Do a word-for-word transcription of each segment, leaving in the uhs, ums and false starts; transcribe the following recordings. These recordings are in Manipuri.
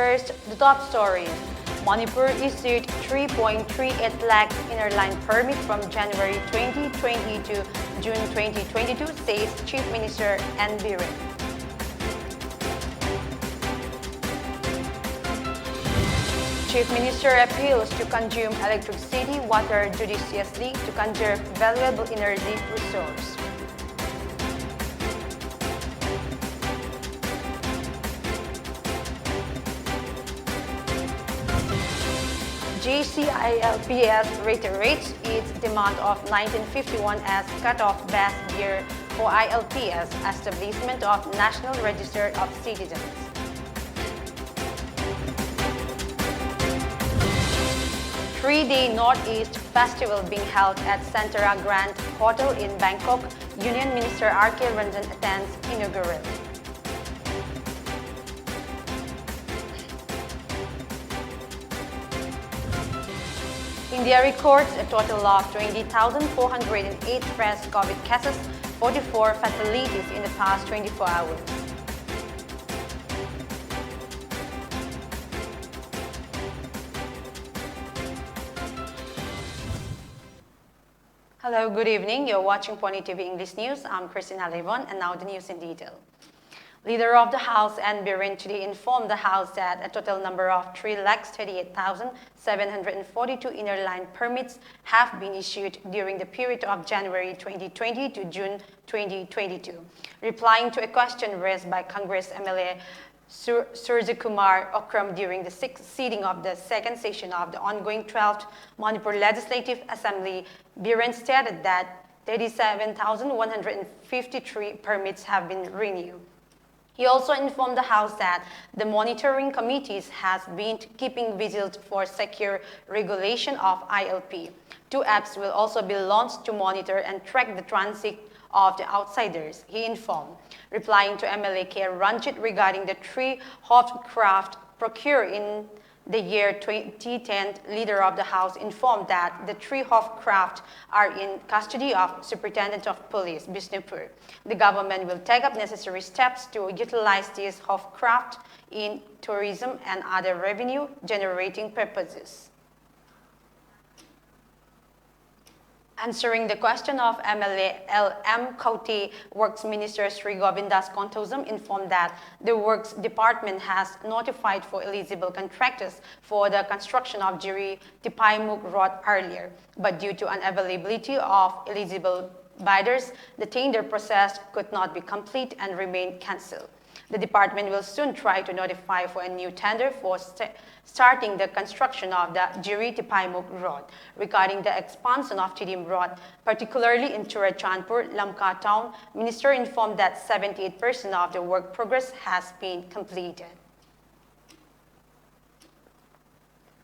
First, the top story. Manipur issued three point three eight lakh inner line permit from January twenty twenty to June twenty twenty-two, says Chief Minister N Biren. Chief Minister appeals to consume electricity, water judiciously to conserve valuable energy resource. J C I L P S reiterates its demand of nineteen fifty-one as cut-off best year for I L P S, establishment of National Register of Citizens. Three-day Northeast Festival being held at Centara Grand Hotel in Bangkok. Union Minister R K Ranjan attends inaugural. India records a total of twenty thousand four hundred and eight fresh COVID cases, forty-four fatalities in the past twenty-four hours. Hello, good evening. You're watching Pony T V English News. I'm Christina Levon, and now the news in detail. Leader of the House N Biren today informed the House that a total number of three lakhs thirty-eight thousand seven hundred and forty-two inner line permits have been issued during the period of January twenty twenty to June twenty twenty-two. Replying to a question raised by Congress M L A Sur- Surjit Kumar Okram during the sixth sitting of the second session of the ongoing twelfth Manipur Legislative Assembly, Biren stated that thirty-seven thousand one hundred fifty-three permits have been renewed. He also informed the House that the monitoring committees has been keeping vigilant for secure regulation of I L P. Two apps will also be launched to monitor and track the transit of the outsiders, he informed. Replying to M L A K Ranjit regarding the three hovercraft procured in the year twenty ten, leader of the House informed that the three hovercraft are in custody of Superintendent of Police, Bishnupur. The government will take up necessary steps to utilize these hovercraft in tourism and other revenue-generating purposes. Answering the question of M L A L M Khaute, Works Minister Shri Govindas Konthoujam informed that the Works Department has notified for eligible contractors for the construction of Jiri Tipaimukh Road earlier, but due to unavailability of eligible bidders, the tender process could not be complete and remained cancelled. The department will soon try to notify for a new tender for st- starting the construction of the Jiri Tipaimukh Road. Regarding the expansion of Tidim Road, particularly in Churachandpur, Lamka town, Minister informed that seventy-eight percent of the work progress has been completed.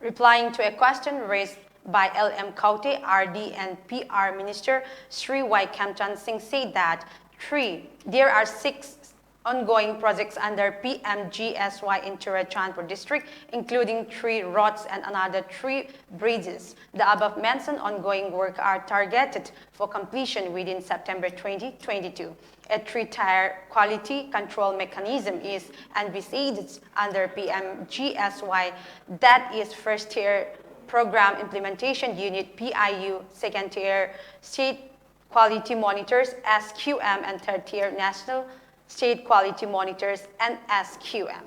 Replying to a question raised by L M Khaute, R D and P R Minister Shri Y Khemchand Singh said that three, there are six ongoing projects under P M G S Y in Churachandpur district, including three roads and another three bridges. The above mentioned ongoing work are targeted for completion within September twenty twenty-two. A three-tier quality control mechanism is envisaged under P M G S Y, that is first tier program implementation unit, P I U, second tier state quality monitors, S Q M, and third tier national state quality monitors, N S Q M.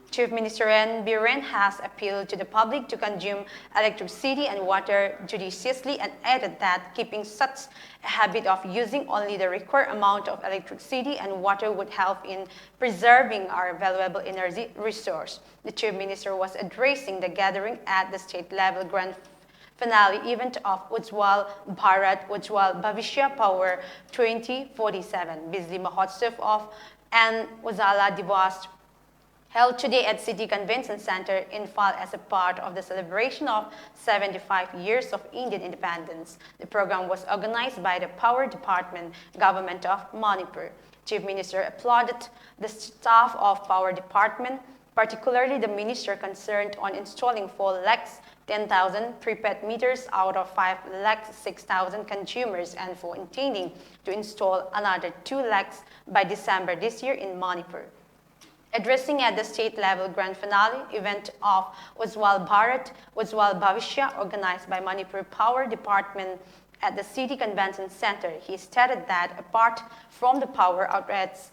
Chief Minister N Biren has appealed to the public to consume electricity and water judiciously and added that keeping such a habit of using only the required amount of electricity and water would help in preserving our valuable energy resource. The Chief Minister was addressing the gathering at the state level grand finale event of Ujjwal Bharat Ujjwal Bhavishya Power twenty forty-seven, Bijli Mahotsav of and Ujjwala Diwas, held today at City Convention Centre, Imphal, as a part of the celebration of seventy-five years of Indian independence. The program was organized by the Power Department, Government of Manipur. Chief Minister applauded the staff of Power Department Particularly, the minister concerned on installing four lakhs ten thousand prepaid meters out of five lakhs six thousand consumers and for intending to install another two lakhs by December this year in Manipur. Addressing at the state level grand finale event of Ujjwal Bharat, Ujjwal Bhavishya, organized by Manipur Power Department at the City Convention Center, he stated that apart from the power outlets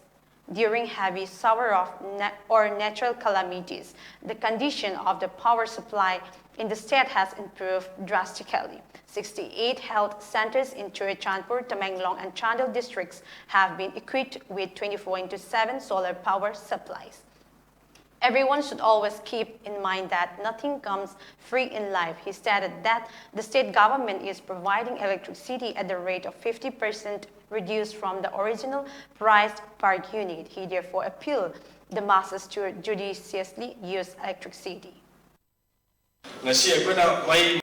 during heavy shower of na- or natural calamities, the condition of the power supply in the state has improved drastically. Sixty-eight health centers in Churachandpur, Tamenglong, and Chandel districts have been equipped with twenty-four into seven solar power supplies. Everyone should always keep in mind that nothing comes free in life. He stated that the state government is providing electricity at the rate of fifty percent reduced from the original price per unit. He therefore appealed the masses to judiciously use electricity. ꯉꯁꯤ ꯑꯩꯈꯣꯏꯅ ꯃꯩ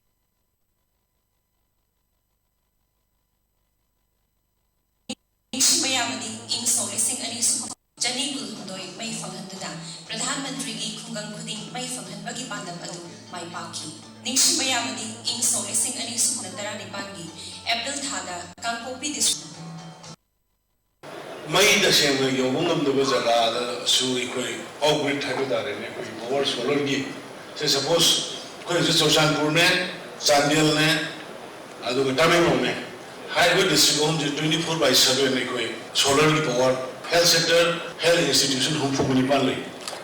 ꯅꯤꯡꯁꯤꯡꯕ ꯌꯥꯕꯗꯤ ꯏꯪ ꯁꯣꯛ ꯂꯤꯁꯤꯡ ꯑꯅꯤ ꯁꯨꯞꯅ ꯆꯅꯤ ꯀꯨꯟꯍꯨꯝꯗꯣꯏ ꯃꯩ ꯐꯪꯍꯟꯗꯨꯅ ꯄ꯭ꯔꯙꯥꯟ ꯃꯟꯇ꯭ꯔꯤꯒꯤ ꯈꯨꯡꯒꯪ ꯈꯨꯗꯤꯡ ꯃꯩ ꯐꯪꯍꯟꯕꯒꯤ ꯄꯥꯟꯗꯝ ꯑꯗꯨ ꯃꯥꯏ ꯄꯥꯛꯈꯤ꯫ ꯅꯤꯡꯁꯤꯡꯕ ꯌꯥꯕꯗꯤ ꯏꯪ ꯁꯣꯛ ꯂꯤꯁꯤꯡ ꯑꯅꯤ ꯁꯨꯞꯅ ꯇꯔꯥꯅꯤꯄꯥꯟꯒꯤ ꯑꯦꯄ꯭ꯔꯤꯜ ꯊꯥꯗ ꯀꯥꯡꯄꯣꯛꯄꯤ ꯗꯤꯁꯇ꯭ꯔꯤꯛ ꯃꯩ ꯇꯁꯦꯡꯅ ꯌꯧꯕ ꯉꯝꯗꯕ ꯖꯒꯥꯗꯁꯨ ꯑꯩꯈꯣꯏ ꯑꯣꯐ ꯒ꯭ꯔꯤꯗ ꯍꯥꯏꯕ ꯇꯥꯔꯦꯅꯦ, ꯑꯩꯈꯣꯏ ꯄꯋꯥꯔ ꯁꯣꯂꯔꯒꯤ ꯁꯦ ꯁꯄꯣꯁ ꯑꯩꯈꯣꯏ ꯍꯧꯖꯤꯛ ꯆꯨꯔꯆꯥꯟꯄꯨꯔꯅꯦ, ꯆꯥꯟꯗꯦꯜꯅꯦ, ꯑꯗꯨꯒ ꯇꯃꯦꯡꯂꯣꯡꯅꯦ, ꯍꯥꯏꯔꯤꯕ ꯗꯤꯁꯇ꯭ꯔꯤꯛ ꯑꯍꯨꯝꯁꯦ twenty four by seven ꯑꯩꯈꯣꯏ ꯁꯣꯂꯔꯒꯤ power health sector health institution ꯍꯨꯝꯐꯨ ꯅꯤꯄꯥꯟ ꯂꯩ꯫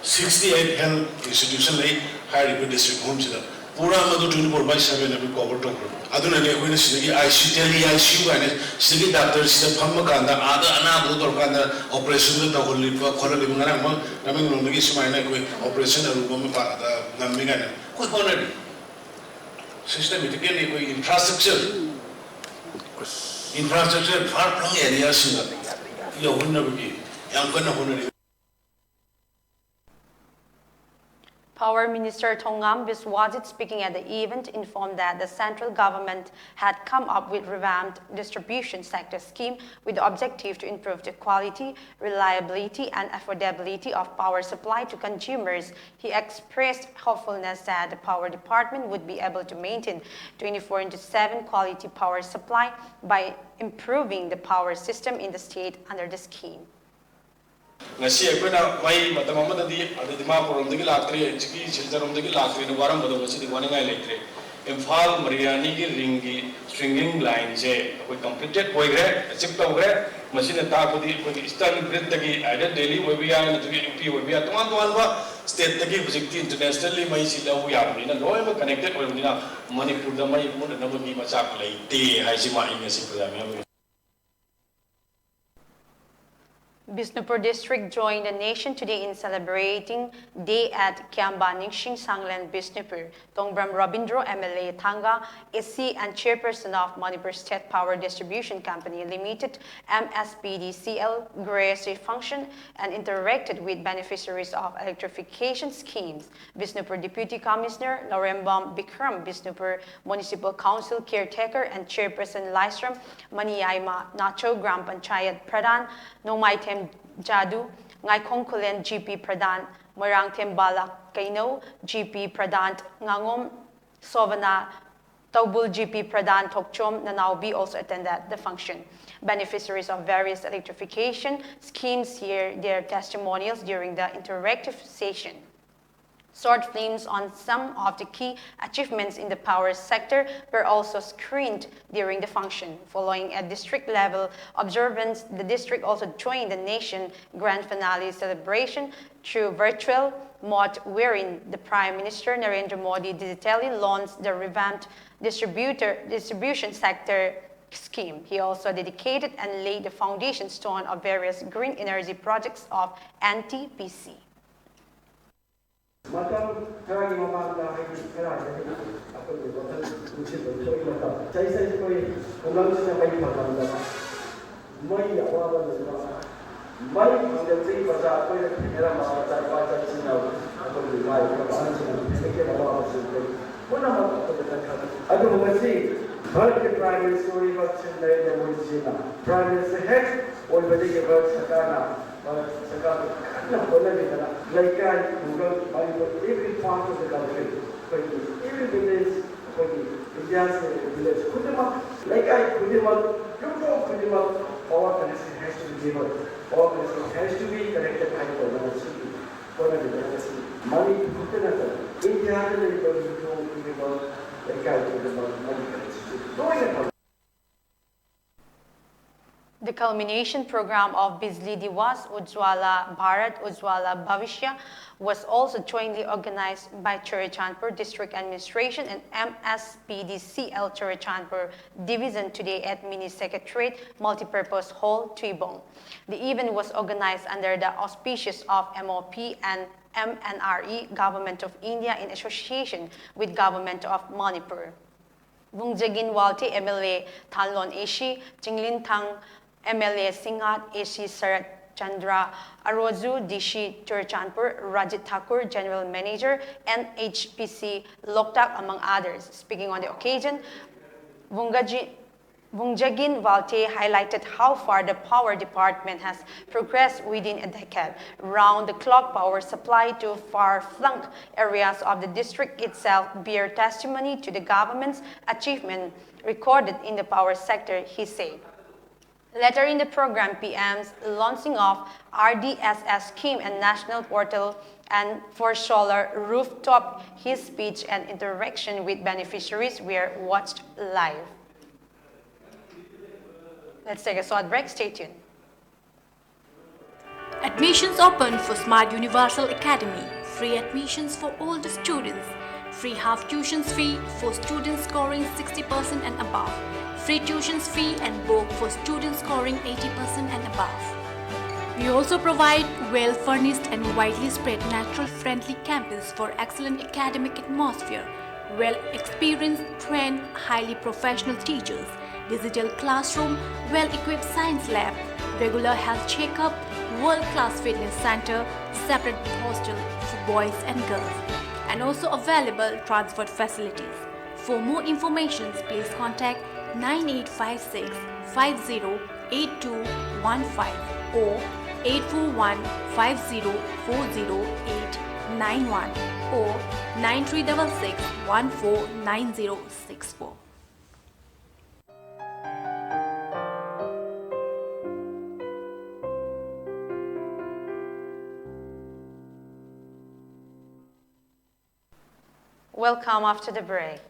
Sixty eight health institution ꯂꯩ ꯍꯥꯏꯔꯤꯕ ꯗꯤꯁꯇ꯭ꯔꯤꯛ ꯑꯍꯨꯝꯁꯤꯗ꯫ ꯄꯨꯔꯥ ꯃꯗꯨ twenty four by seven ꯑꯗꯨ ꯀꯣꯚꯔ ꯇꯧꯈ꯭ꯔꯕ꯫ ꯑꯗꯨꯅꯅꯦ ꯑꯩꯈꯣꯏꯅ ꯁꯤꯗꯒꯤ I C ꯇꯦꯂꯤ I C U ꯀꯥꯏꯅ ꯁꯤꯗꯒꯤ ꯗꯥꯛꯇꯔꯁꯤꯗ ꯐꯝꯃ ꯀꯥꯟꯗ ꯑꯥꯗ ꯑꯅꯥꯕꯗꯣ ꯇꯧꯔꯀꯥꯟꯗ ꯑꯣꯄꯔꯦꯁꯟꯗꯣ ꯇꯧꯍꯜꯂꯤꯕ ꯈꯣꯠꯍꯜꯂꯤꯕ꯫ ꯉꯔꯥꯡ ꯑꯃ ꯇꯃꯦꯡꯂꯣꯡꯗꯒꯤ ꯁꯨꯃꯥꯏꯅ ꯑꯩꯈꯣꯏ ꯑꯣꯄꯔꯦꯁꯟ ꯑꯔꯨꯕ ꯑꯃ ꯄꯥ- ꯉꯝꯃꯤ ꯀꯥꯏꯅ ꯑꯩꯈꯣꯏ ꯍꯣꯠꯅꯔꯤ꯫ ꯁꯤꯁꯇꯦꯃꯦꯇꯤꯀꯦꯜꯂꯤ ꯑꯩꯈꯣꯏ ꯏꯟꯐ꯭ꯔꯥꯁ꯭ꯇ꯭ꯔꯛꯆꯔ ꯏꯟꯐ꯭ꯔꯥꯁ꯭ꯇ꯭ꯔꯛꯆꯔ ꯐꯥꯔ ꯐ꯭ꯂꯪ ꯑꯦꯔꯤꯌꯥꯁꯤꯡꯗ ꯌꯧꯍꯟꯅꯕꯒꯤ ꯌꯥꯝ ꯀꯟꯅ ꯍꯣꯠꯅꯔꯤ꯫ Power Minister Thongam Biswajit, speaking at the event, informed that the central government had come up with revamped distribution sector scheme with the objective to improve the quality, reliability, and affordability of power supply to consumers. He expressed hopefulness that the power department would be able to maintain twenty-four into seven quality power supply by improving the power system in the state under the scheme. ꯉꯁꯤ ꯑꯩꯈꯣꯏꯅ ꯃꯩ ꯃꯇꯝ ꯑꯃꯗꯗꯤ ꯑꯗ ꯗꯤꯃꯥꯄꯨꯔ ꯔꯣꯝꯗꯒꯤ ꯂꯥꯛꯇ꯭ꯔꯦ, ꯍꯧꯖꯤꯛꯀꯤ ꯁꯤꯜꯆꯔ ꯔꯣꯝꯗꯒꯤ ꯂꯥꯛꯇ꯭ꯔꯦꯅ ꯋꯥꯔꯝꯕꯗꯣ ꯉꯁꯤꯗꯤ ꯋꯥꯅꯤꯡꯉꯥꯏ ꯂꯩꯇ꯭ꯔꯦ꯫ ꯏꯝꯐꯥꯜ ꯃꯔꯤꯌꯥꯅꯤꯒꯤ ꯔꯤꯡꯒꯤ ꯁ꯭ꯇꯔꯤꯡꯒꯤꯡ ꯂꯥꯏꯟꯁꯦ ꯑꯩꯈꯣꯏ ꯀꯝꯄ꯭ꯂꯤꯇꯦꯠ ꯑꯣꯏꯈ꯭ꯔꯦ, ꯑꯦꯆꯤꯞ ꯇꯧꯈ꯭ꯔꯦ꯫ ꯃꯁꯤꯅ ꯇꯥꯛꯄꯗꯤ ꯑꯩꯈꯣꯏꯒꯤ ꯏꯁꯇꯔꯟ ꯒ꯭ꯔꯤꯗꯇꯒꯤ ꯑꯥꯏꯗꯔ ꯗꯦꯜꯂꯤ ꯑꯣꯏꯕ ꯌꯥꯏ, ꯅꯠꯇ꯭ꯔꯒ ꯌꯨ ꯄꯤ ꯑꯣꯏꯕ ꯌꯥꯏ, ꯇꯣꯉꯥꯟ ꯇꯣꯉꯥꯟꯕ ꯁ꯭ꯇꯦꯠꯇꯒꯤ ꯍꯧꯖꯤꯛꯇꯤ ꯏꯟꯇꯔꯅꯦꯁꯅꯦꯜꯂꯤ ꯃꯩꯁꯤ ꯂꯧꯕ ꯌꯥꯕꯅꯤꯅ, ꯂꯣꯏꯅꯃꯛ ꯀꯅꯦꯛꯇꯦꯠ ꯑꯣꯏꯔꯕꯅꯤꯅ ꯃꯅꯤꯄꯨꯔꯗ ꯃꯩ ꯃꯨꯠꯅꯅꯕꯒꯤ ꯃꯆꯥꯛ ꯂꯩꯇꯦ ꯍꯥꯏꯁꯤꯃ ꯑꯩ ꯉꯁꯤ ꯄ꯭ꯔꯖꯥ ꯃꯤꯌꯥꯝ Bishnupur district joined the nation today in celebrating Day at Kiamba Ningshing Sanglen Bishnupur. Tongbram Rabindro, M L A Thanga, A C and chairperson of Manipur State Power Distribution Company Limited, M S P D C L, graced the function and interacted with beneficiaries of electrification schemes. Bishnupur Deputy Commissioner Norembam Bikram, Bishnupur Municipal Council caretaker and chairperson Laisram Maniyaima, Nacho Gram Panchayat Pradhan Nongmaithem Jadu, Ngaikhong Khulen G P Pradhan, Moirangthem Bala Keino, G P Pradhan Ngangom Sovana, Taubul G P Pradhan Thokchom Nanaobi also attended the function. Beneficiaries of various electrification schemes hear their testimonials during the interactive session. Short films on some of the key achievements in the power sector were also screened during the function. Following a district-level observance, the district also joined the nation grand finale celebration through virtual mode, wherein the Prime Minister Narendra Modi digitally launched the revamped distributor, distribution sector scheme. He also dedicated and laid the foundation stone of various green energy projects of N T P C. ꯃꯇꯝ ꯈꯔꯒꯤ ꯃꯃꯥꯡꯗ ꯍꯥꯏꯗꯤ ꯈꯔ ꯍꯥꯏꯗꯤ ꯑꯩꯈꯣꯏꯒꯤ ꯋꯥꯈꯜ ꯅꯨꯡꯁꯤꯠ ꯂꯣꯏꯊꯣꯛꯏ ꯃꯇꯝ ꯆꯍꯤ ꯆꯍꯤ ꯑꯩꯈꯣꯏ ꯈꯨꯡꯒꯪꯁꯤꯗ ꯃꯩ ꯐꯪꯂꯝꯗꯕ ꯃꯩ ꯑꯋꯥꯕ ꯂꯩꯕ ꯃꯩ ꯐꯪꯗꯕꯒꯤ ꯄ꯭ꯔꯖꯥ ꯑꯩꯈꯣꯏꯅ ꯊꯦꯡꯅꯔꯝꯕ ꯃꯆꯥ ꯅꯨꯄꯥ ꯆꯠꯁꯤꯟꯅꯕ ꯑꯩꯈꯣꯏꯒꯤ ꯏꯃꯥ ꯏꯄꯥ ꯑꯍꯟꯁꯤꯡꯅ ꯊꯦꯡꯅꯈꯤꯕ ꯑꯋꯥꯕꯁꯤꯡ ꯑꯩꯈꯣꯏ ꯄꯨꯝꯅꯃꯛ ꯑꯩꯈꯣꯏꯗ ꯀꯟꯈꯠꯂꯤ꯫ ꯑꯗꯨꯕꯨ ꯉꯁꯤ ꯚꯥꯔꯠꯀꯤ Prime Minister ꯑꯣꯏꯔꯤꯕ ꯁ꯭ꯔꯤ ꯅꯔꯦꯟꯗ꯭ꯔ ꯃꯣꯗꯤꯖꯤꯅ Prime Minister ꯍꯦꯛ ꯑꯣꯏꯕꯗꯒꯤ ꯚꯥꯔꯠ ꯁꯔꯀꯥꯔꯅ, ꯚꯥꯔꯠ ꯁꯔꯀꯥꯔꯅ ꯀꯟꯅ ꯍꯣꯠꯅꯕꯤꯗꯅ ꯂꯩꯀꯥꯏ, ꯈꯨꯡꯒꯪ, Manipur, every part of the country, ꯑꯩꯈꯣꯏꯒꯤ every village, ꯑꯩꯈꯣꯏꯒꯤ India's village ꯈꯨꯗꯤꯡꯃꯛ, ꯂꯩꯀꯥꯏ ꯈꯨꯗꯤꯡꯃꯛ, ꯌꯨꯝꯊꯣꯡ ꯈꯨꯗꯤꯡꯃꯛ power connection has to be given, power connection has to be connected ꯍꯥꯏꯅ ꯇꯧꯗꯅ ꯁꯤꯒꯤ ꯍꯣꯠꯅꯕꯤꯗꯅ ꯉꯁꯤ ꯃꯅꯤꯄꯨꯔ ꯈꯛꯇ ꯅꯠꯇꯅ ꯏꯟꯗꯤꯌꯥꯗ ꯂꯩꯔꯤꯕ ꯌꯨꯝꯊꯣꯡ ꯈꯨꯗꯤꯡꯃꯛ, ꯂꯩꯀꯥꯏ ꯈꯨꯗꯤꯡꯃꯛ ꯃꯩ connection ꯂꯣꯏꯅ ꯐꯪꯉꯤ꯫ The culmination program of Bijli Diwas Ujjwala Bharat Ujjwala Bhavishya was also jointly organized by Churachandpur District Administration and M S P D C L Churachandpur Division today at Mini Secretariat Multipurpose Hall, Tuibong. The event was organized under the auspices of M O P and M N R E, Government of India in association with Government of Manipur. Vungjagin Walte M L A Thanlon A C, Chinglinthang M L A Singhat A C Sarat Chandra, Aroju D C Churachandpur, Rajit Thakur General Manager N H P C Loktak among others. Speaking on the occasion, Vungaji- Vungjagin Walte highlighted how far the power department has progressed within a decade. Round-the-clock power supply to far-flung areas of the district itself bear testimony to the government's achievement recorded in the power sector, he said. Later in the program, P M's launching of R D S S scheme and national portal and for solar rooftop, his speech and interaction with beneficiaries were watched live. Let's take a short break. Stay tuned. Admissions open for Smart Universal Academy. Free admissions for all the students. Free half tuition fee for students scoring sixty percent and above. Free tuition fee and book for students scoring eighty percent and above. We also provide well-furnished and widely spread natural-friendly campus for excellent academic atmosphere, well-experienced, trained, highly professional teachers, digital classroom, well-equipped science lab, regular health checkup, world-class fitness center, separate hostel for boys and girls, and also available transport facilities. For more information, please contact nine eight five six five zero eight two one five or eight four one five zero four zero eight nine one or nine three double six one four nine zero six four. Welcome after the break.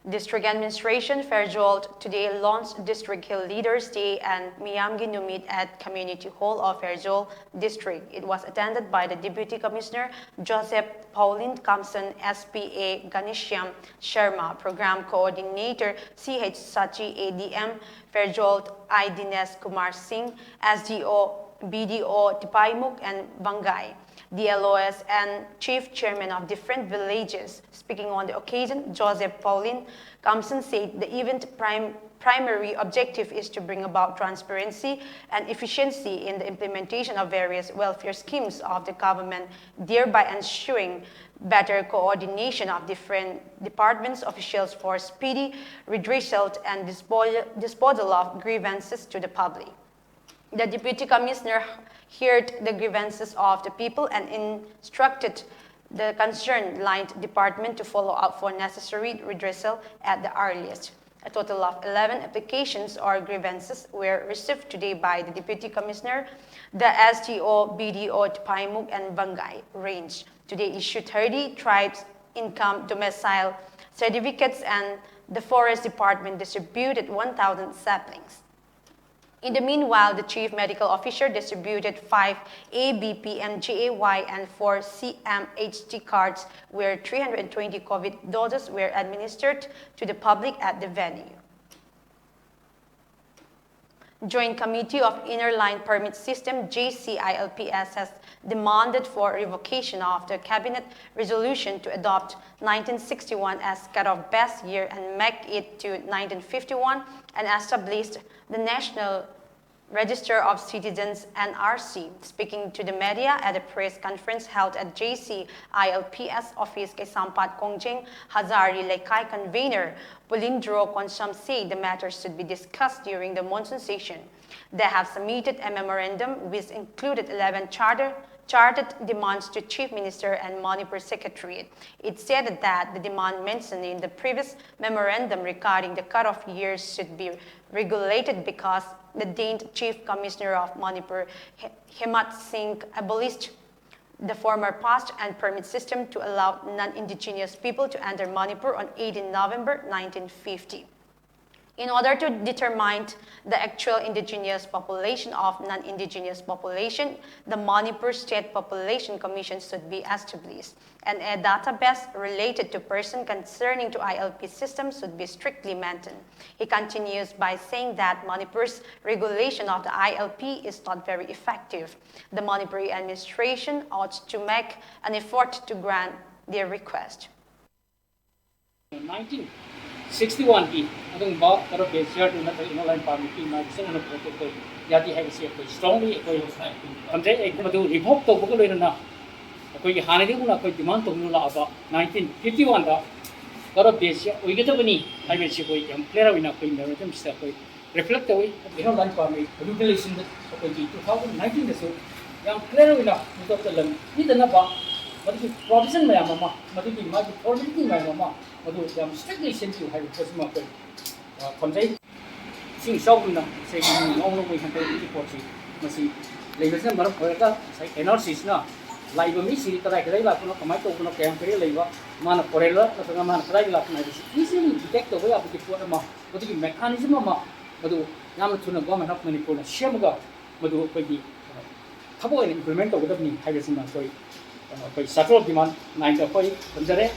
District Administration, Fairjold, today launched District Hill Leaders Day and ꯃꯤꯌꯥꯝꯒꯤ ꯅꯨꯃꯤꯠ at Community Hall of Fairjold District. It was attended by the Deputy Commissioner Joseph Paulin, Kamsan S P A Ghanshyam Sharma, Program Coordinator C H Sachi, A D M Fairjold I Dinesh Kumar Singh, S D O, B D O Tipaimukh and Vangai, D L Os and chief chairman of different villages. Speaking on the occasion, Joseph Paulin Kamsan said the event prim- primary objective is to bring about transparency and efficiency in the implementation of various welfare schemes of the government, thereby ensuring better coordination of different departments, officials for speedy redressal and dispo- disposal of grievances to the public. The Deputy Commissioner heard the grievances of the people and instructed the concerned line department to follow up for necessary redressal at the earliest. A total of eleven applications or grievances were received today by the Deputy Commissioner, the S D O, B D O Tipaimukh and Vangai Range. Today issued thirty tribes income domicile certificates and the Forest Department distributed one thousand saplings. In the meanwhile, the Chief Medical Officer distributed five A B P M J A Y and four C M H T cards, where three hundred twenty COVID doses were administered to the public at the venue. Joint Committee of Inner Line Permit System, J C I L P S, has demanded for revocation of the Cabinet resolution to adopt nineteen sixty-one as cut-off base year and make it to nineteen fifty-one and established the National Register of Citizens, N R C. Speaking to the media at a press conference held at J C I L P S office, Kaisampat Kongjeng Hazari Leikai convener Pulindro Konsham said the matter should be discussed during the monsoon session. They have submitted a memorandum which included eleven charter, chartered demands to Chief Minister and Manipur Secretariat. It said that the demand mentioned in the previous memorandum regarding the cutoff years should be regulated because the then Chief Commissioner of Manipur, He- Hemant Singh, abolished the former pass and permit system to allow non-indigenous people to enter Manipur on eighteenth November nineteen fifty. In order to determine the actual indigenous population of non-indigenous population, the Manipur State Population Commission should be established, and a database related to person concerning to I L P system should be strictly maintained. He continues by saying that Manipur's regulation of the I L P is not very effective. The Manipuri administration ought to make an effort to grant their request. nineteen sixty-one ꯒꯤ ꯑꯗꯨꯒꯨꯝꯕ ꯀꯔꯞ ꯕꯦꯁꯤꯌꯔꯗꯨ ꯅꯠꯇ꯭ꯔꯒ ꯏꯅꯔ ꯂꯥꯏꯟ ꯄꯥꯔꯃꯤꯠꯀꯤ ꯃꯥꯒꯤ ꯆꯠꯅꯅꯕ ꯄꯣꯠꯇꯨ ꯑꯩꯈꯣꯏ ꯌꯥꯗꯦ ꯍꯥꯏꯕꯁꯤ ꯑꯩꯈꯣꯏ ꯁ꯭ꯇꯔꯣꯡꯂꯤ ꯑꯩꯈꯣꯏ ꯈꯟꯖꯩ꯫ ꯑꯩ ꯃꯗꯨ ꯔꯤꯚꯣꯛ ꯇꯧꯕꯒ ꯂꯣꯏꯅꯅ ꯑꯩꯈꯣꯏꯒꯤ ꯍꯥꯟꯅꯗꯒꯤ ꯍꯧꯅ ꯑꯩꯈꯣꯏ ꯗꯤꯃꯥꯟ ꯇꯧꯗꯨꯅ ꯂꯥꯛꯑꯕ ꯅꯥꯏꯟꯇꯤꯟ ꯐꯤꯐꯇꯤ ꯋꯥꯟꯗ ꯀꯔꯞ ꯕꯦꯁꯁꯤ ꯑꯣꯏꯒꯗꯕꯅꯤ ꯍꯥꯏꯕꯁꯤ ꯑꯩꯈꯣꯏ ꯌꯥꯝ ꯀ꯭ꯂꯤꯌꯥꯔ ꯑꯣꯏꯅ ꯑꯩꯈꯣꯏ ꯃꯦꯃꯣꯔꯦꯟꯗꯝꯁꯤꯗ ꯑꯩꯈꯣꯏ ꯔꯤꯐ꯭ꯂꯦꯛ ꯇꯧꯏ꯫ ꯏꯅꯔ ꯂꯥꯏꯟ ꯄꯥꯔꯃꯤꯠ ꯔꯤꯒꯨꯂꯦꯁꯟꯗ ꯑꯩꯈꯣꯏꯒꯤ ꯇꯨ ꯊꯥꯎꯖꯟ ꯅꯥꯏꯟꯇꯤꯟꯗꯁꯨ ꯌꯥꯝ ꯀ꯭ꯂꯤꯌꯥꯔ ꯑꯣꯏꯅ ꯃꯤꯇꯣꯞꯇ ꯂꯝ ꯄꯤꯗꯅꯕ ꯃꯗꯨꯒꯤ ꯄ꯭ꯔꯣꯚꯤꯖꯟ ꯃꯌꯥꯝ ꯑꯃ, ꯃꯗꯨꯒꯤ ꯃꯥꯒꯤ ꯐꯣꯔꯃꯦꯂꯤꯇꯤ ꯃꯌꯥꯝ ꯑꯃ ꯃꯗꯨ ꯌꯥꯝ ꯁ꯭ꯇ꯭ꯔꯤꯛꯂꯤ ꯁꯦꯝꯕꯤꯌꯨ ꯍꯥꯏꯕ ꯄꯣꯠꯁꯤꯃ ꯑꯩꯈꯣꯏ ꯈꯟꯖꯩ꯫ ꯏꯁꯤꯡ ꯏꯆꯥꯎꯒꯨꯝꯅ ꯉꯁꯥꯏꯒꯤ ꯅꯣꯡ ꯅꯣꯡꯃꯒꯤ ꯍꯟꯊꯔꯛꯄꯒꯤ ꯄꯣꯠꯁꯤ ꯃꯁꯤ ꯂꯩꯕꯁꯤꯅ ꯃꯔꯝ ꯑꯣꯏꯔꯒ ꯉꯁꯥꯏ ꯑꯦꯟ ꯑꯥꯔ ꯁꯤꯁꯤꯅ ꯂꯥꯛꯏꯕ ꯃꯤꯁꯤꯡꯁꯤ ꯀꯗꯥꯏ ꯀꯗꯥꯏ ꯂꯥꯛꯄꯅꯣ, ꯀꯃꯥꯏꯅ ꯇꯧꯕꯅꯣ, ꯀꯌꯥꯝ ꯀꯌꯥꯝ ꯂꯩꯕ, ꯃꯥꯅ ꯐꯣꯔꯦꯟꯂꯔ ꯅꯠꯇ꯭ꯔꯒ ꯃꯥꯅ ꯀꯗꯥꯏꯗꯒꯤ ꯂꯥꯛꯄꯅꯣ ꯍꯥꯏꯕꯁꯤ ꯏꯖꯤꯂꯤ ꯗꯤꯇꯦꯛ ꯇꯧꯕ ꯌꯥꯕꯒꯤ ꯄꯣꯠ ꯑꯃ, ꯃꯗꯨꯒꯤ ꯃꯦꯀꯥꯅꯤꯖꯝ ꯑꯃ ꯃꯗꯨ ꯌꯥꯝꯅ ꯊꯨꯅ ꯒꯣꯔꯃꯦꯟ ꯑꯣꯐ ꯃꯅꯤꯄꯨꯔꯅ ꯁꯦꯝꯃꯒ ꯃꯗꯨ ꯑꯩꯈꯣꯏꯒꯤ ꯊꯕꯛ ꯑꯣꯏꯅ ꯏꯝꯄ꯭ꯂꯤꯃꯦꯟ ꯇꯧꯒꯗꯕꯅꯤ ꯍꯥꯏꯕꯁꯤꯃ ꯑꯩꯈꯣꯏ, ꯑꯩꯈꯣꯏ ꯆꯥꯔꯇꯔ ꯑꯣꯐ ꯗꯤꯃꯥꯟ ꯅꯥꯏꯟꯗ ꯑꯩꯈꯣꯏ ꯊꯝꯖꯔꯦ꯫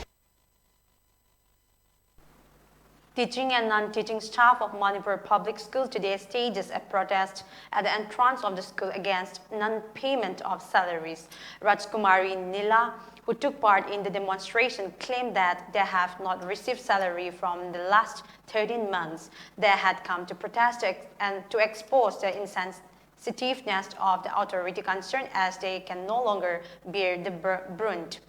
Teaching and non-teaching staff of Manipur Public School today stages a protest at the entrance of the school against non-payment of salaries. Rajkumari Nila, who took part in the demonstration claimed that they have not received salary from the last thirteen months. They had come to protest ex- and to expose the insensitiveness of the authority concerned, as they can no longer bear the br- brunt.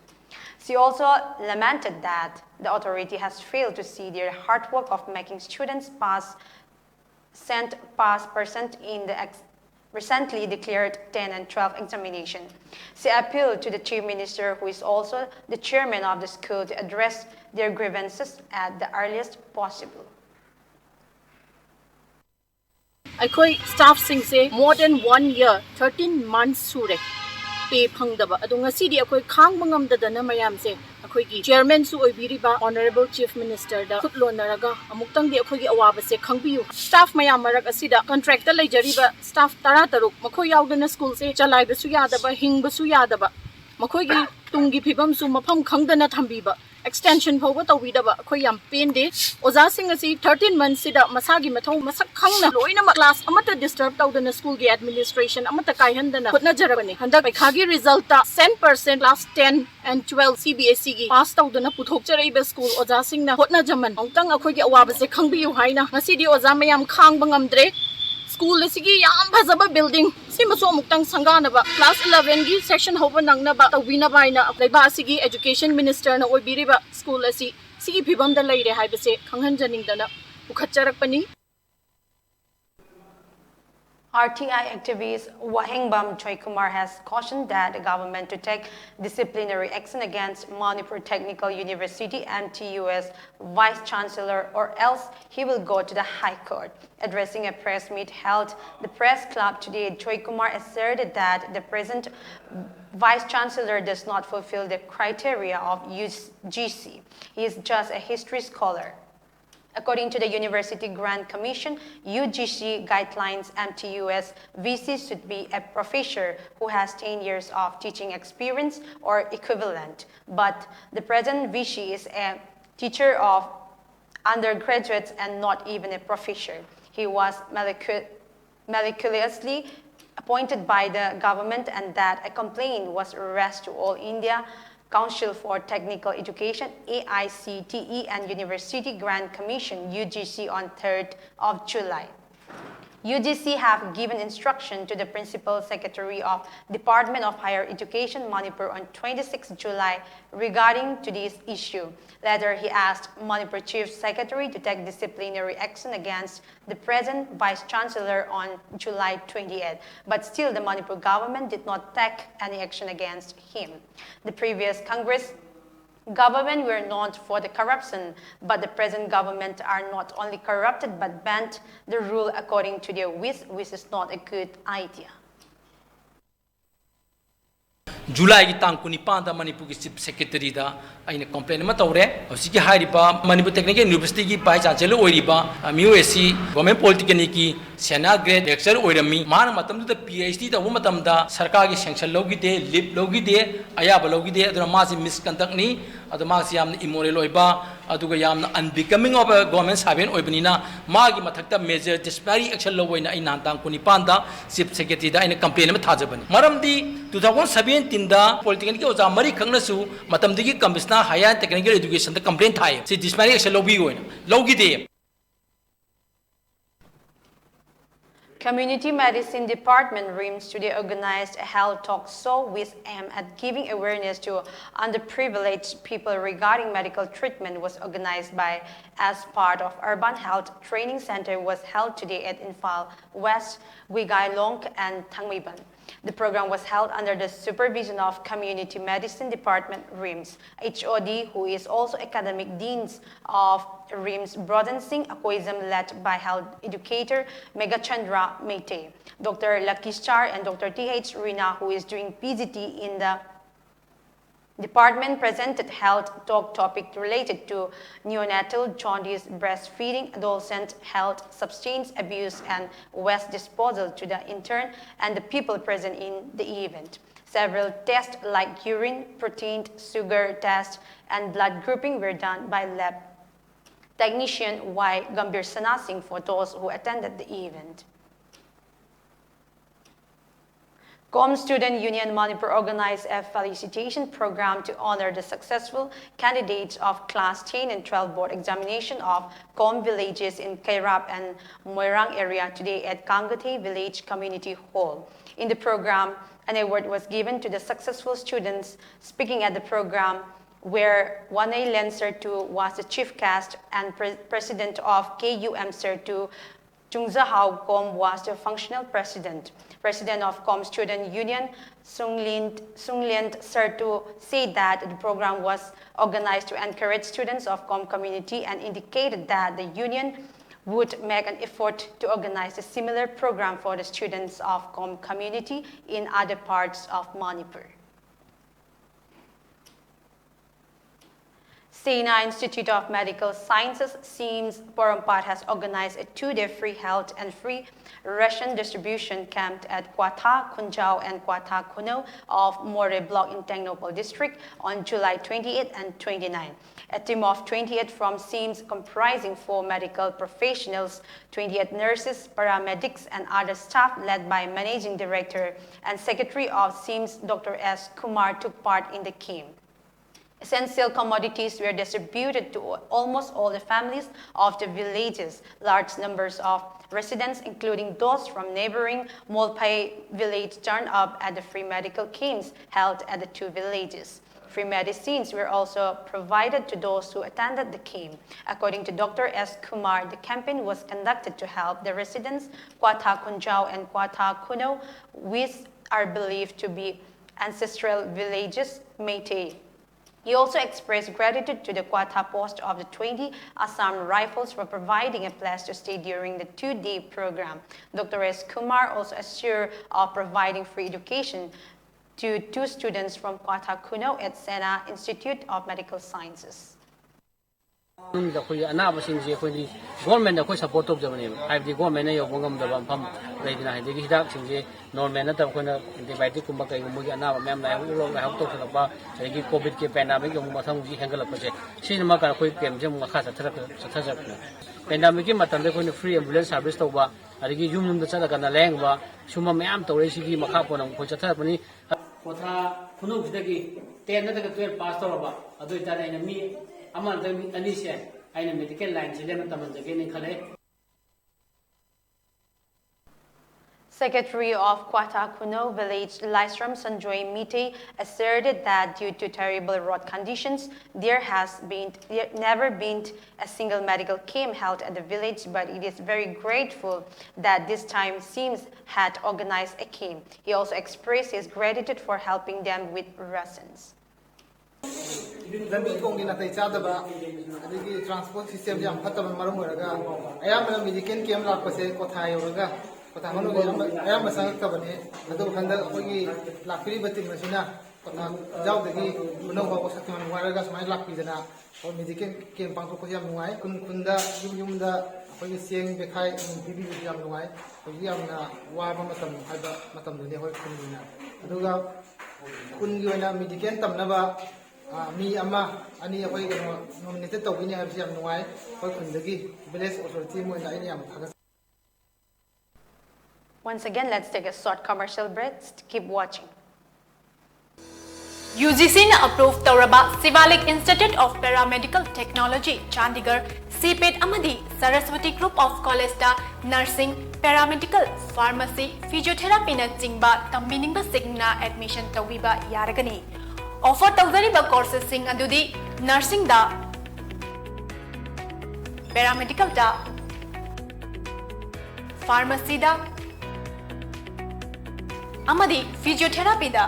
She also lamented that the authority has failed to see their hard work of making students pass sent past percent in the ex- recently declared ten and twelve examination. She appealed to the Chief Minister, who is also the chairman of the school, to address their grievances at the earliest possible. ꯑꯩꯈꯣꯏ staffꯁꯤꯡꯁꯦ more than one year, thirteen months ꯁꯨꯔꯦ pay ꯐꯪꯗꯕ꯫ ꯑꯗꯣ ꯉꯁꯤꯗꯤ ꯑꯩꯈꯣꯏ ꯈꯥꯡꯕ ꯉꯝꯗꯗꯅ ꯃꯌꯥꯝꯁꯦ ꯑꯩꯈꯣꯏꯒꯤ chairmanꯁꯨ ꯑꯣꯏꯕꯤꯔꯤꯕ Honourable Chief Ministerꯗ ꯈꯨꯠ ꯂꯣꯟꯅꯔꯒ ꯑꯃꯨꯛꯇꯪꯗꯤ ꯑꯩꯈꯣꯏꯒꯤ ꯑꯋꯥꯕꯁꯦ ꯈꯪꯕꯤꯌꯨ꯫ Staff ꯃꯌꯥꯝ ꯃꯔꯛ ꯑꯁꯤꯗ contractꯇ ꯂꯩꯖꯔꯤꯕ staff ꯇꯔꯥ ꯇꯔꯨꯛ, ꯃꯈꯣꯏ ꯌꯥꯎꯗꯅ schoolꯁꯦ ꯆꯂꯥꯏꯕꯁꯨ ꯌꯥꯗꯕ, ꯍꯤꯡꯕꯁꯨ ꯌꯥꯗꯕ, ꯃꯈꯣꯏꯒꯤ ꯇꯨꯡꯒꯤ ꯐꯤꯕꯝꯁꯨ ꯃꯐꯝ ꯈꯪꯗꯅ ꯊꯝꯕꯤꯕ, extension ꯐꯥꯎꯕ ꯇꯧꯕꯤꯗꯕ ꯑꯩꯈꯣꯏ ꯌꯥꯝ ꯄꯦꯟꯗꯦ꯫ ꯑꯣꯖꯥꯁꯤꯡ ꯑꯁꯤ thirteen monthsꯁꯤꯗ ꯃꯁꯥꯒꯤ ꯃꯊꯧ ꯃꯁꯛ ꯈꯪꯅ ꯂꯣꯏꯅꯃꯛ class ꯑꯃꯠꯇ disturb ꯇꯧꯗꯅ schoolꯒꯤ administration ꯑꯃꯠꯇ ꯀꯥꯏꯍꯟꯗꯅ ꯍꯣꯠꯅꯖꯔꯕꯅꯤ꯫ ꯍꯟꯗꯛ ꯄꯩꯈꯥꯒꯤ resultꯇ ten percent class ten and twelve CBSEꯒꯤ pass ꯇꯧꯗꯅ ꯄꯨꯊꯣꯛꯆꯔꯛꯏꯕ school ꯑꯣꯖꯥꯁꯤꯡꯅ ꯍꯣꯠꯅꯖꯃꯟ ꯑꯃꯨꯛꯇꯪ ꯑꯩꯈꯣꯏꯒꯤ ꯑꯋꯥꯕꯁꯦ ꯈꯪꯕꯤꯌꯨ ꯍꯥꯏꯅ ꯉꯁꯤꯗꯤ ꯑꯣꯖꯥ ꯃꯌꯥꯝ ꯈꯥꯡꯕ ꯉꯝꯗ꯭ꯔꯦ꯫ School ꯑꯁꯤꯒꯤ ꯌꯥꯝ ꯐꯖꯕ building ꯁꯤꯃꯁꯨ ꯑꯃꯨꯛꯇꯪ ꯁꯪꯒꯥꯅꯕ, class elevenꯒꯤ session ꯍꯧꯕ ꯅꯪꯅꯕ ꯇꯧꯕꯤꯅꯕ ꯍꯥꯏꯅ ꯂꯩꯕꯥꯛ ꯑꯁꯤꯒꯤ education ministerꯅ ꯑꯣꯏꯕꯤꯔꯤꯕ school ꯑꯁꯤ ꯁꯤꯒꯤ ꯐꯤꯕꯝꯗ ꯂꯩꯔꯦ ꯍꯥꯏꯕꯁꯦ ꯈꯪꯍꯟꯖꯅꯤꯡꯗꯅ ꯄꯨꯈꯠꯆꯔꯛꯄꯅꯤ꯫ RTI activist Wahengbam Joykumar has cautioned that the government to take disciplinary action against Manipur Technical University, MTU's vice chancellor, or else he will go to the High Court. Addressing a press meet held the Press Club today, Joykumar asserted that the present vice chancellor does not fulfill the criteria of UGC. He is just a history scholar. According to the University Grant Commission, UGC guidelines, MTU's VC should be a professor who has ten years of teaching experience or equivalent. But the present VC is a teacher of undergraduates and not even a professor. He was miracu- miraculously appointed by the government, and that a complaint was raised to All India Council for Technical Education, A I C T E, and University Grant Commission, U G C, on third of July. U G C have given instruction to the Principal Secretary of Department of Higher Education, Manipur, on twenty-sixth July regarding to this issue. Later, he asked Manipur Chief Secretary to take disciplinary action against the present Vice Chancellor on July twenty-eighth, but still the Manipur government did not take any action against him. The previous Congress government were known for the corruption, but the present government are not only corrupted but bend the rule according to their wish, which is not a good idea. ꯖꯨꯂꯥꯏꯒꯤ ꯇꯥꯡ ꯀꯨꯟꯅꯤꯄꯥꯟꯗ ꯃꯅꯤꯄꯨꯔꯒꯤ ꯆꯤꯐ ꯁꯦꯀ꯭ꯔꯦꯇꯔꯤꯗ ꯑꯩꯅ ꯀꯝꯄ꯭ꯂꯦꯟ ꯑꯃ ꯇꯧꯔꯦ꯫ ꯍꯧꯖꯤꯛꯀꯤ ꯍꯥꯏꯔꯤꯕ ꯃꯅꯤꯄꯨꯔ ꯇꯦꯛꯅꯤꯀꯦꯜ ꯌꯨꯅꯤꯚꯔꯁꯤꯇꯤꯒꯤ ꯚꯥꯏꯁ ꯆꯥꯟꯁꯦꯂꯔ ꯑꯣꯏꯔꯤꯕ, ꯑ, ꯃꯤꯑꯣꯏ ꯑꯁꯤ ꯒꯣꯔꯃꯦꯟ ꯄꯣꯂꯤꯇꯤꯀꯦꯜꯒꯤ ꯁꯦꯅꯤꯌꯔ ꯒ꯭ꯔꯦꯗ ꯂꯦꯛꯆꯔ ꯑꯣꯏꯔꯝꯃꯤ꯫ ꯃꯥꯅ ꯃꯇꯝꯗꯨꯗ ꯄꯤ ꯑꯩꯆ ꯗꯤ ꯇꯧꯕ ꯃꯇꯝꯗ ꯁꯔꯀꯥꯔꯒꯤ ꯁꯦꯡꯁꯟ ꯂꯧꯈꯤꯗꯦ, ꯂꯤꯞ ꯂꯧꯈꯤꯗꯦ, ꯑꯌꯥꯕ ꯂꯧꯈꯤꯗꯦ꯫ ꯑꯗꯨꯅ ꯃꯥꯁꯤ ꯃꯤꯁꯀꯟꯗꯛꯅꯤ꯫ ꯑꯗꯣ ꯃꯥꯁꯤ ꯌꯥꯝꯅ ꯏꯃꯣꯔꯦꯜ ꯑꯣꯏꯕ, ꯑꯗꯨꯒ ꯌꯥꯝꯅ ꯑꯟꯕꯤꯀꯃꯤꯡ ꯑꯣꯐ ꯑ ꯒꯣꯔꯃꯦꯟ ꯁꯥꯔꯚꯦꯟ ꯑꯣꯏꯕꯅꯤꯅ ꯃꯥꯒꯤ ꯃꯊꯛꯇ ꯃꯦꯖꯔ ꯗꯤꯁꯤꯄ꯭ꯂꯤꯅꯔꯤ ꯑꯦꯛꯁꯟ ꯂꯧꯕ ꯑꯣꯏꯅ ꯑꯩ ꯅꯍꯥꯟ ꯇꯥꯡ ꯀꯨꯟꯅꯤꯄꯥꯟꯗ ꯆꯤꯐ ꯁꯦꯀ꯭ꯔꯦꯇꯔꯤꯗ ꯑꯩꯅ ꯀꯝꯄ꯭ꯂꯦꯟ ꯑꯃ ꯊꯥꯖꯕꯅꯤ꯫ ꯃꯔꯝꯗꯤ ꯇꯨ ꯊꯥꯎꯖꯟ ꯁꯕꯦꯟꯇꯤꯟꯗ ꯄꯣꯂꯤꯇꯦꯛꯅꯤꯛꯀꯤ ꯑꯣꯖꯥ ꯃꯔꯤꯈꯛꯅꯁꯨ ꯃꯇꯝꯗꯨꯒꯤ ꯀꯃꯤꯁꯅꯔ ꯍꯥꯌꯔ ꯇꯦꯛꯅꯤꯀꯦꯜ ꯏꯗꯨꯀꯦꯁꯟꯗ ꯀꯝꯄ꯭ꯂꯦꯟ ꯊꯥꯏ, ꯁꯤ ꯗꯤꯁꯤꯄ꯭ꯂꯤꯅꯔꯤ ꯑꯦꯛꯁꯟ ꯂꯧꯕꯤꯌꯨ ꯍꯥꯏꯅ꯫ ꯂꯧꯈꯤꯗꯦ꯫ Community Medicine Department, RIMS, today organized a health talk show with aim at giving awareness to underprivileged people regarding medical treatment was organized by as part of Urban Health Training Center was held today at Imphal West, Guigailong and Thangmeiband. The program was held under the supervision of Community Medicine Department, RIMS, H O D, who is also academic deans of RIMS, Broden Singh Akoijam, led by health educator Meghachandra Meitei, Doctor Lakish Char, and Doctor T H Rina, who is doing P G T in the department, presented health talk topic related to neonatal jaundice, breastfeeding, adolescent health, substance abuse, and waste disposal to the intern and the people present in the event. Several tests like urine, protein, sugar test, and blood grouping were done by lab technician Y Gambhir Sana Singh for those who attended the event. COM Student Union Manipur organized a felicitation program to honor the successful candidates of Class ten and twelve board examination of COM villages in Kairap and Moirang area today at Kangathe Village Community Hall. In the program, an award was given to the successful students. Speaking at the program where Wanei Len Sertu was the chief guest and pre- president of KUM Sertu, Chungzahao Kom was the functional president. President of Kom Student Union, Sunglian Sertu, said that the program was organized to encourage students of Kom community and indicated that the union would make an effort to organize a similar program for the students of Kom community in other parts of Manipur. Sena Institute of Medical Sciences, SIMS, Porompat has organized a two-day free health and free ration distribution camp at Kwatha Khunjao and Kwatha Khuno of Moreh Block in Tengnoupal District on July twenty-eight and twenty-nine. A team of twenty-eight from SIMS, comprising four medical professionals, twenty-eight nurses, paramedics, and other staff, led by Managing Director and Secretary of SIMS, Doctor S Kumar, took part in the camp. Essential commodities were distributed to almost all the families of the villages. Large numbers of residents, including those from neighboring Molphai village, turned up at the free medical camps held at the two villages. Free medicines were also provided to those who attended the camp. According to Doctor S Kumar, the campaign was conducted to help the residents Kwatha Khunjao and Kwatha Khuno, which are believed to be ancestral villages Meitei. He also expressed gratitude to the Kwatha post of the twenty Assam Rifles for providing a place to stay during the two-day program. Doctor S Kumar also assured of providing free education to two students from Kwatha Khuno at Sena Institute of Medical Sciences. ꯃꯅꯨꯡꯗ ꯑꯩꯈꯣꯏꯒꯤ ꯑꯅꯥꯕꯁꯤꯡꯁꯦ ꯑꯩꯈꯣꯏꯗꯤ ꯒꯣꯔꯃꯦꯟꯗ ꯑꯩꯈꯣꯏ ꯁꯄꯣꯔꯠ ꯇꯧꯖꯕꯅꯦꯕ꯫ ꯍꯥꯏꯕꯗꯤ ꯒꯣꯔꯃꯦꯟꯅ ꯌꯧꯕ ꯉꯝꯗꯕ ꯃꯐꯝ ꯂꯩꯗꯅ, ꯑꯗꯒꯤ ꯍꯤꯗꯥꯛꯁꯤꯡꯁꯦ ꯅꯣꯔꯃꯦꯜ ꯅꯠꯇꯕ, ꯑꯩꯈꯣꯏꯅ ꯑꯦꯟꯇꯤꯕꯥꯏꯑꯣꯇꯤꯛꯀꯨꯝꯕ ꯀꯩꯒꯨꯝꯕꯒꯤ ꯑꯅꯥꯕ ꯃꯌꯥꯝ ꯂꯥꯏꯍꯧ ꯂꯣꯛ ꯂꯥꯏꯍꯧ ꯇꯧꯁꯜꯂꯛꯄ, ꯑꯗꯒꯤ ꯀꯣꯚꯤꯗꯀꯤ ꯄꯦꯟꯗꯥꯃꯤꯛ ꯑꯃꯨꯛ ꯃꯊꯪ ꯍꯧꯖꯤꯛ ꯍꯦꯟꯒꯠꯂꯛꯄꯁꯦ, ꯁꯤꯅ ꯃꯔꯝ ꯑꯣꯏꯔꯒ ꯑꯩꯈꯣꯏ ꯀꯦꯝꯁꯦ ꯑꯃꯨꯛ ꯃꯈꯥ ꯆꯠꯊꯔꯛ ꯆꯠꯊꯖꯔꯛꯄꯅꯦ꯫ ꯄꯦꯟꯗꯥꯃꯤꯛꯀꯤ ꯃꯇꯝꯗ ꯑꯩꯈꯣꯏꯅ ꯐ꯭ꯔꯤ ꯑꯦꯝꯕꯨꯂꯦꯟꯁ ꯁꯥꯔꯚꯤꯁ ꯇꯧꯕ, ꯑꯗꯒꯤ ꯌꯨꯝ ꯌꯨꯝꯗ ꯆꯠꯂꯒꯅ ꯂꯥꯌꯦꯡꯕ, ꯁꯨꯝꯕ ꯃꯌꯥꯝ ꯇꯧꯔꯛꯏꯁꯤꯒꯤ ꯃꯈꯥ ꯄꯣꯟꯅ ꯑꯩꯈꯣꯏ ꯆꯠꯊꯔꯛꯄꯅꯤ꯫ ꯀ꯭ꯋꯥꯊꯥ ꯈꯨꯅꯧꯁꯤꯗꯒꯤ ten ꯅꯠꯇ꯭ꯔꯒ twelve pass ꯇꯧꯔꯕ, ꯑꯗꯨ ꯑꯣꯏꯇꯥꯔꯗꯤ ꯑꯩꯅ ꯃꯤ ꯑꯃ ꯅꯠꯇ꯭ꯔꯒ ꯃꯤ ꯑꯅꯤꯁꯦ ꯑꯩꯅ medical lineꯁꯤꯗ ꯑꯃ ꯇꯝꯍꯟꯖꯒꯦꯅ ꯈꯜꯂꯦ꯫ Secretary of Kwatha Khunou village, Laisram Sanjoy Meitei, asserted that due to terrible road conditions, there has been, there never been a single medical camp held at the village, but it is very grateful that this time SIMS had organized a camp. He also expressed his gratitude for helping them with rations. ꯂꯝꯕꯤ ꯊꯣꯡꯒꯤ ꯅꯥꯇꯩ ꯆꯥꯗꯕ, ꯑꯗꯒꯤ transport system ꯌꯥꯝ ꯐꯠꯇꯕꯅ ꯃꯔꯝ ꯑꯣꯏꯔꯒ ꯑꯌꯥꯝꯕꯅ medical camp ꯂꯥꯛꯄꯁꯦ ꯀ꯭ꯋꯥꯊꯥ ꯌꯧꯔꯒ ꯀ꯭ꯋꯥꯊꯥ ꯈꯨꯅꯧꯗ ꯑꯌꯥꯝꯕ ꯑꯌꯥꯝꯕ ꯆꯪꯉꯛꯇꯕꯅꯤ꯫ ꯑꯗꯨꯕꯨ ꯍꯟꯗꯛ ꯑꯩꯈꯣꯏꯒꯤ ꯂꯥꯛꯄꯤꯔꯤꯕ team ꯑꯁꯤꯅ ꯀ꯭ꯋꯥꯊꯥ ꯏꯖꯥꯎꯗꯒꯤ ꯈꯨꯅꯧ ꯐꯥꯎꯕ ꯁꯛꯇꯤꯃꯥꯟ ꯋꯥꯏꯔꯒ ꯁꯨꯃꯥꯏꯅ ꯂꯥꯛꯄꯤꯗꯅ ꯑꯩꯈꯣꯏ medical camp ꯄꯥꯡꯊꯣꯛꯄꯁꯦ ꯌꯥꯝ ꯅꯨꯡꯉꯥꯏ꯫ ꯈꯨꯟ ꯈꯨꯟꯗ ꯌꯨꯝ ꯌꯨꯝꯗ ꯑꯩꯈꯣꯏꯒꯤ ꯆꯦꯡ ꯕꯦꯈꯥꯏ ꯑꯃꯃꯝ ꯄꯤꯕꯤꯕꯁꯦ ꯌꯥꯝ ꯅꯨꯡꯉꯥꯏ꯫ ꯍꯧꯖꯤꯛ ꯌꯥꯝꯅ ꯋꯥꯕ ꯃꯇꯝ ꯍꯥꯏꯕ ꯃꯇꯝꯗꯨꯅꯤ ꯑꯩꯈꯣꯏ ꯈꯨꯟꯒꯤ ꯑꯣꯏꯅ꯫ ꯑꯗꯨꯒ ꯈꯨꯟꯒꯤ ꯑꯣꯏꯅ medical ꯇꯝꯅꯕ ꯃꯤ ꯑꯃ ꯑꯅꯤ ꯑꯩꯈꯣꯏ ꯀꯩꯅꯣ nominated ꯇꯧꯕꯤꯅꯤ ꯍꯥꯏꯕꯁꯤ ꯌꯥꯝ ꯅꯨꯡꯉꯥꯏ꯫ ꯑꯩꯈꯣꯏ ꯈꯨꯟꯗꯒꯤ village authority ꯑꯃ ꯑꯣꯏꯅ ꯑꯩꯅ ꯌꯥꯝ ꯊꯥꯒꯠꯆꯔꯤ꯫ Once again, let's take a short commercial break. Keep watching. UGCꯅ approve ꯇꯧꯔꯕ Shivalik Institute of Paramedical Technology, Chandigarh, CPET ꯑꯃꯗꯤ Saraswati Group of Collegeꯇ nursing, paramedical, pharmacy, physiotherapyꯅ ꯆꯤꯡꯕ ꯇꯝꯕꯤꯅꯤꯡꯕꯁꯤꯡꯅ admission ꯇꯧꯕꯤꯕ ꯌꯥꯔꯒꯅꯤ꯫ Offer ꯇꯧꯖꯔꯤꯕ courses ꯁꯤꯡ ꯑꯗꯨꯗꯤ nursingꯗ, paramedicalꯗ, pharmacyꯗ ꯑꯃꯗꯤ physiotherapyꯗ꯫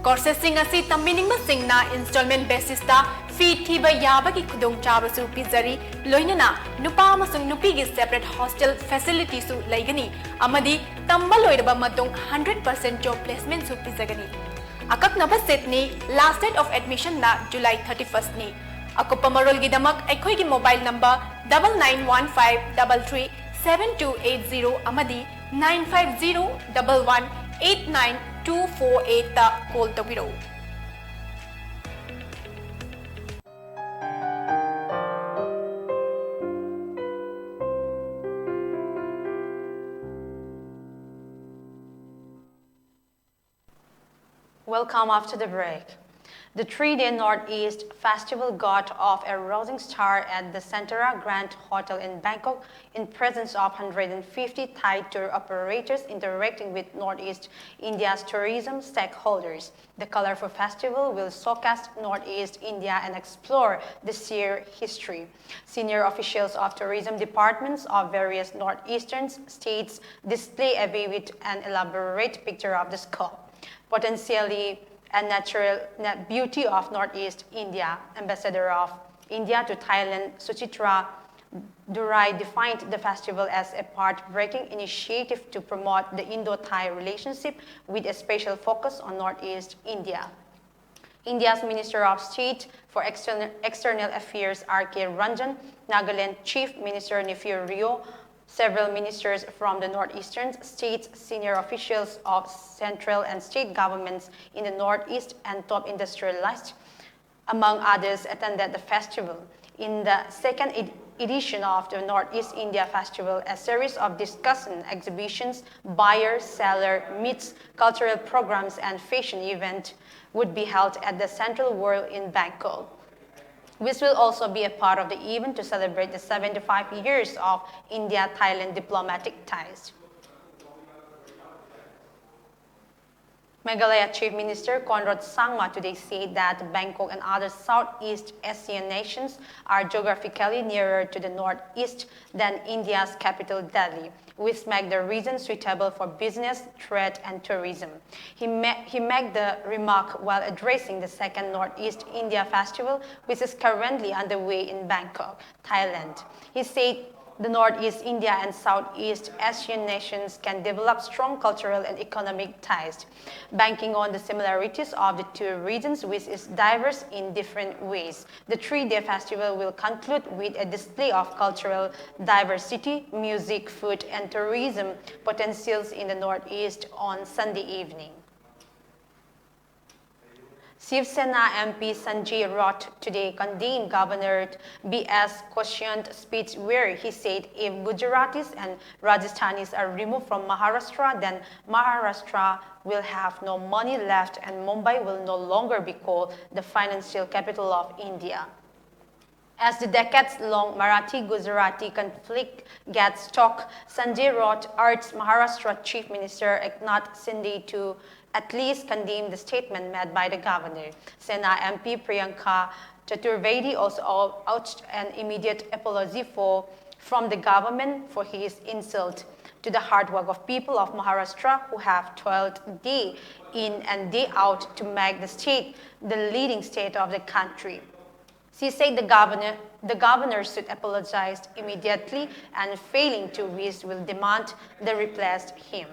Courses ꯁꯤꯡ ꯑꯁꯤ ꯇꯝꯕꯤꯅꯤꯡꯕꯁꯤꯡꯅ installment basisꯇ fee ꯊꯤꯕ ꯌꯥꯕꯒꯤ ꯈꯨꯗꯣꯡꯆꯥꯕꯁꯨ ꯄꯤꯖꯔꯤ꯫ ꯂꯣꯏꯅꯅ ꯅꯨꯄꯥ ꯑꯃꯁꯨꯡ ꯅꯨꯄꯤꯒꯤ separate hostel facilityꯁꯨ ꯂꯩꯒꯅꯤ ꯑꯃꯗꯤ ꯇꯝꯕ ꯂꯣꯏꯔꯕ ꯃꯇꯨꯡ hundred percent job placementꯁꯨ ꯄꯤꯖꯒꯅꯤ꯫ ꯑꯀꯛꯅꯕ seatꯅꯤ꯫ Last date of admissionꯅ July thirty firstꯅꯤ꯫ ꯑꯀꯨꯞꯄ ꯃꯔꯣꯜꯒꯤꯗꯃꯛ ꯑꯩꯈꯣꯏꯒꯤ mobile number double nine one five double three seven two eight zero ꯑꯃꯗꯤ nine five zero double one eight nine two four eightꯇ call ꯇꯧꯕꯤꯔꯛꯎ꯫ Welcome after the break. The three-day Northeast Festival got off a rousing start at the Centara Grand Hotel in Bangkok in presence of one hundred fifty Thai tour operators interacting with Northeast India's tourism stakeholders. The colorful festival will showcase Northeast India and explore the sheer history. Senior officials of tourism departments of various northeastern states display a vivid and elaborate picture of the scope, potentially a natural beauty of Northeast India. Ambassador of India to Thailand, Suchitra Durai, defined the festival as a path-breaking initiative to promote the Indo-Thai relationship with a special focus on Northeast India. India's Minister of State for External Affairs R K Ranjan, Nagaland Chief Minister Neiphiu Rio, several ministers from the northeastern states, senior officials of central and state governments in the Northeast, and top industrialists, among others, attended the festival. In the second edition of the Northeast India Festival, a series of discussion, exhibitions, buyer-seller meets, cultural programs, and fashion event would be held at the Central World in Bangkok, which will also be a part of the event to celebrate the seventy-five years of India-Thailand diplomatic ties. Meghalaya Chief Minister Conrad Sangma today said that Bangkok and other Southeast Asian nations are geographically nearer to the Northeast than India's capital Delhi, which make the region suitable for business, trade and tourism. He, ma- he made the remark while addressing the second Northeast India Festival, which is currently underway in Bangkok, Thailand. He said the Northeast India and Southeast Asian nations can develop strong cultural and economic ties, banking on the similarities of the two regions, which is diverse in different ways. The three-day festival will conclude with a display of cultural diversity, music, food, and tourism potentials in the Northeast on Sunday evening. Shiv Sena M P Sanjay Raut today condemned Governor B S Koshyant's speech, where he said if Gujaratis and Rajasthanis are removed from Maharashtra, then Maharashtra will have no money left and Mumbai will no longer be called the financial capital of India. As the decades-long Marathi-Gujarati conflict gets stuck, Sanjay Raut urged Maharashtra Chief Minister Eknath Shinde to at least condemn the statement made by the governor. Sena M P Priyanka Chaturvedi also urged an immediate apology for, from the government for his insult to the hard work of people of Maharashtra who have toiled day in and day out to make the state the leading state of the country. She said the governor, the governor should apologize immediately, and failing to which will demand the replaced him.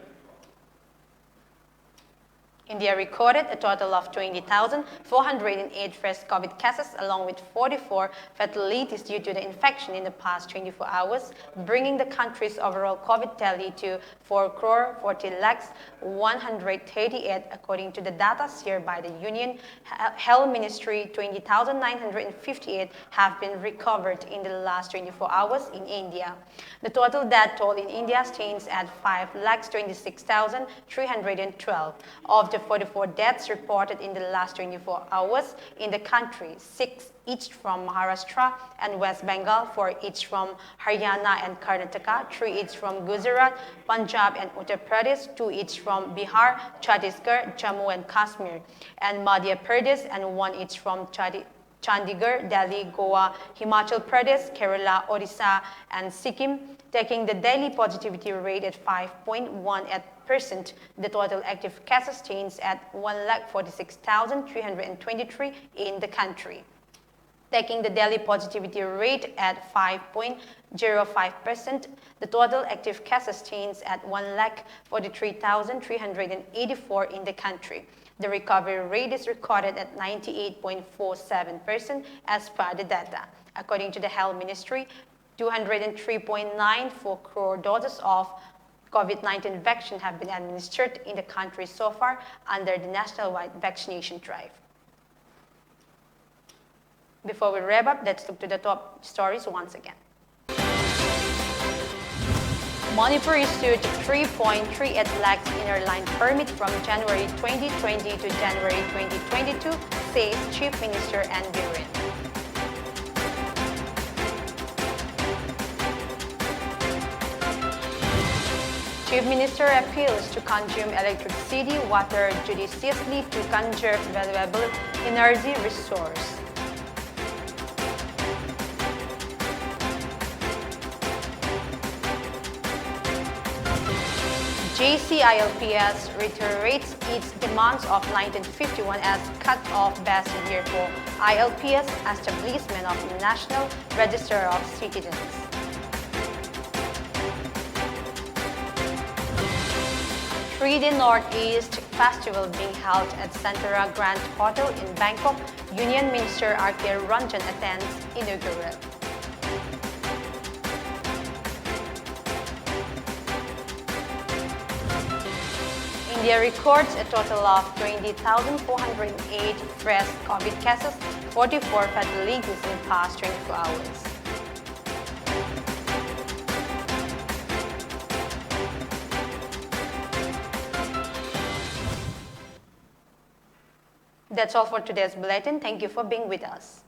India recorded a total of twenty thousand four hundred eight fresh COVID cases, along with forty-four fatalities due to the infection in the past twenty-four hours, bringing the country's overall COVID tally to four crore forty lakhs one hundred thirty-eight, according to the data shared by the Union He-, Health Ministry. Twenty thousand nine hundred fifty-eight have been recovered in the last twenty-four hours in India. The total death toll in India stands at five lakhs twenty-six thousand three hundred and twelve. Of the forty-four deaths reported in the last twenty-four hours in the country, six each from Maharashtra and West Bengal, four each from Haryana and Karnataka, three each from Gujarat, Punjab and Uttar Pradesh, two each from Bihar, Chhattisgarh, Jammu and Kashmir, and Madhya Pradesh, and one each from Chhatti-, Chandigarh, Delhi, Goa, Himachal Pradesh, Kerala, Odisha, and Sikkim, taking the daily positivity rate at five point one eight percent. The total active cases stands at one lakh forty-six thousand three hundred and twenty-three in the country. Taking the daily positivity rate at five point zero five percent, the total active cases stands at one lakh forty-three thousand three hundred and eighty-four in the country. The recovery rate is recorded at ninety-eight point four seven percent as per the data. According to the Health Ministry, two hundred and three point nine four crore doses of COVID nineteen vaccine have been administered in the country so far under the nationwide vaccination drive. Before we wrap up, let's look to the top stories once again. Manipur issued three point three eight lakhs inner line permit from January twenty twenty to January twenty twenty-two, says Chief Minister N Biren. Chief Minister appeals to consume electricity, water judiciously to conserve valuable energy resource. J C I L P S reiterates its demands of nineteen fifty-one as cut-off base year for I L P S establishment of National Register of Citizens. Three D Northeast Festival being held at Centara Grand Hotel in Bangkok, Union Minister R K Ranjan attends inaugural. India records a total of twenty thousand four hundred eight fresh COVID cases, forty-four fatalities in past twenty-four hours. That's all for today's bulletin. Thank you for being with us.